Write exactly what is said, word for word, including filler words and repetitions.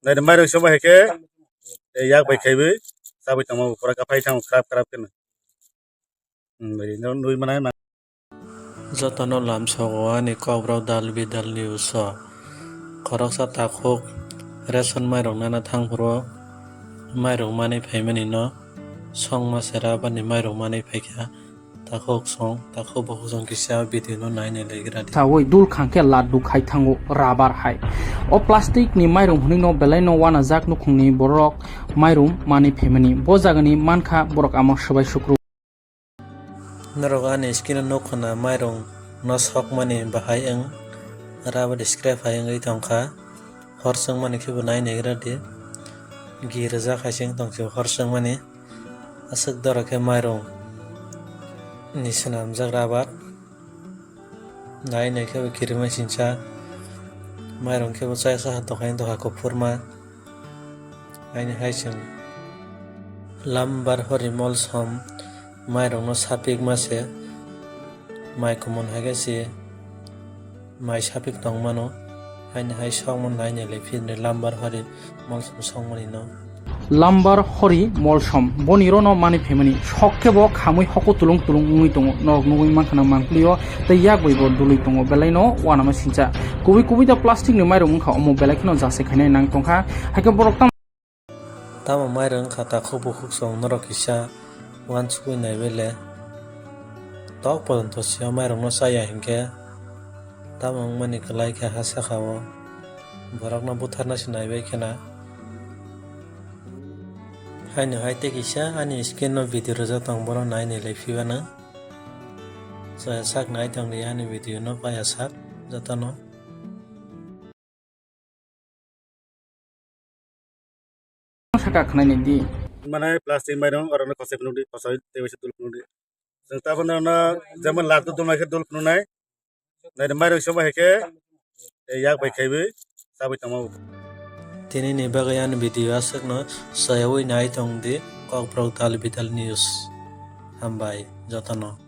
Nai de mairung soba hai khe, eh, yak bai khaiwi, chabai tongma bo pura kaphai thango khrap khrap khe no. Hmm, bai no nui mana na. Jotono lamsogo ani Kokborok Dal Bidal News o. Khoroksa takhuk ration mairung nana thang phuru mairung manwi phaimani no songma sera bani mairung manwi phaikha. Takhuk song, takhuk bukhuk song kisa video no nainai laigra di. Sawi dul khangkhe laddu khai thango rubber hai. O plastic ni mairung hwnwi no belai no wanajak nukhungni borok mairung manwi phaimani. Bo jagani mankha borok ama swbai sukru. Norok ani skin o nukho na mairung no sokmani bahai wng rubber scrap hai wngwi tongkha. Hor chwngmani khe bo nainai gra di. Gi rwjak hai se wng tong khe hor chwngmani. Aswk doro khe mairung ni swnamjak rubber. Nai nai khe bo kirima singsa. Mairung khe bo chaya saha tokhaino tokha kuphurma. Haini hai chwng lambar hori molsom mairung no sapikma se. Mai kumun hai khe se mai sapik tongmano. Haini hai sokmani nainai le phirni lambar hori molsom sokmani no. Lambar hori molsom boni rono mani phaimani sok khe bo khamwi hoko tulung tulung wngwi tongo. Norok nugwi mankha na mangpli o tei yak bai bo dului tongo belai no uanama singcha. Kubui kubui da plastic ni mairung wngkha omo belai kheno jase khainai nang tongkha. Haikhe borok tam Tamo mairung wngkha takhuk bukhuk song norok kisa uansukwi naiwi le. Tok pojonto sio mairungno chaya hinkhe tamo wngmani kwlai khe ha sakao borokno butharna se naibai khena. Haino hai tei kisa ani skin no video rwjak tong bono nainai lai phibano. Chaya sak nai tongdi ani video no paya sak jotono. Saka khnai ni di. Mane plastic mairung oro no kosoi phunuk di, kosoi tei waisa dul phunuk di. Chwng tabuk no, no, jemon laddu dul nai khe dul phunuk nai. Nai de mairung soba hai khe, eh, yak bai khaiwi chabai tongma bo. Tini ni bagwi ani video aswk no sayawi nai tong di, Kokborok Dal Bidal News. Hambai jotono.